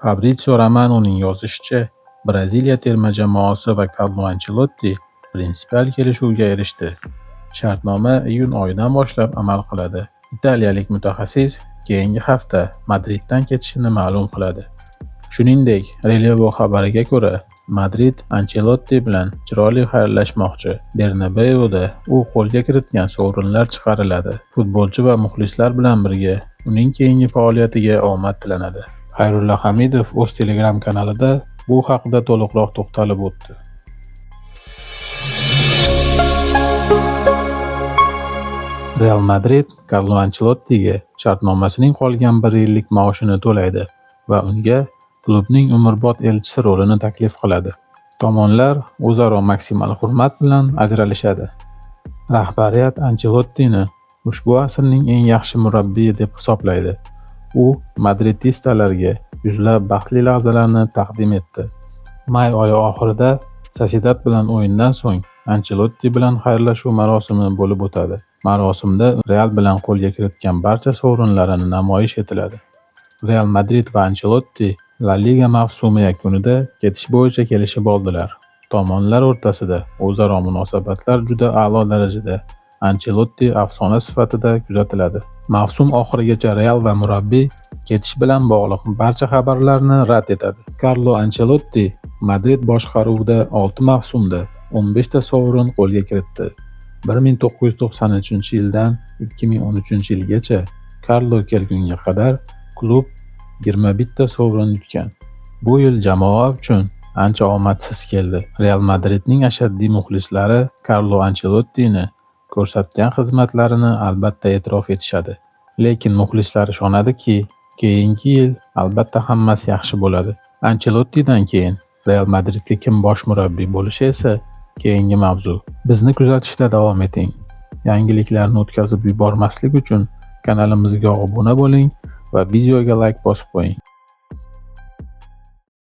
Fabrizio Romanoning yozishicha, Braziliya terma jamoasi va Karlo Anchelotti prinsipial kelishuvga erishdi. Shartnoma iyun oyidan boshlab amal qiladi. Italiyalik mutaxassis keyingi hafta Madriddan ketishini ma'lum qiladi. Shuningdek, Relevo xabariga ko'ra, Madrid Anchelotti bilan chiroyli xayrlashmoqchi. Bernabeuda u qo'lga kiritgan sovrinlar chiqariladi. Futbolchi va muxlislar bilan birga uning keyingi faoliyatiga omad tilanadi. Xayrulla Hamidov o'z Telegram kanalida bu haqida to'liqroq to'xtalib o'tdi. Real Madrid Karlo Anchelottiga shartnomasining qolgan bir yillik maoshini to'laydi va unga klubning umrbod elchisi rolini taklif qiladi. Tomonlar o'zaro maksimal hurmat bilan ajralishadi. Rahbariyat Anchelottini ushbu asrning eng yaxshi murabbiyi deb hisoblaydi. U madridistalarga yuzlab baxtli lahzalarni taqdim etdi. May oyi oxirida Sosedad bilan o'yindan so'ng Anchelotti bilan xayrlashuv marosimi bo'lib o'tadi. Marosimda Real bilan qo'lga kiritgan barcha sovrinlarini namoyish etiladi. Real Madrid va Anchelotti La Liga mavsumi yakunida ketish bo'yicha kelishib oldilar. Tomonlar o'rtasida o'zaro munosabatlar juda a'lo darajada. Anchelotti afsona sifatida kuzatiladi. Mavsum oxirigacha Real va murabbiy ketish bilan bog'liq barcha xabarlarni rad etadi. Karlo Anchelotti Madrid boshqaruvida 6 mavsumda 15 ta sovrin qo'lga kiritdi. 1993-yildan 2013-yilgacha Karlo kelgunga qadar klub 21 ta sovrin yutgan. Bu yil jamoa uchun ancha omadsiz keldi. Real Madridning ashaddiy muxlislari Karlo Anchelottini ko'rsatgan xizmatlarini albatta e'tirof etishadi. Lekin muxlislar ishonadiki, keyingi yil albatta hammasi yaxshi bo'ladi. Anchelottidan keyin Real Madridga kim bosh murabbiy bo'lishi esa keyingi mavzu. Bizni kuzatishda davom eting. Yangiliklarni o'tkazib yubormaslik uchun kanalimizga obuna bo'ling va videoga layk bosib qo'ying.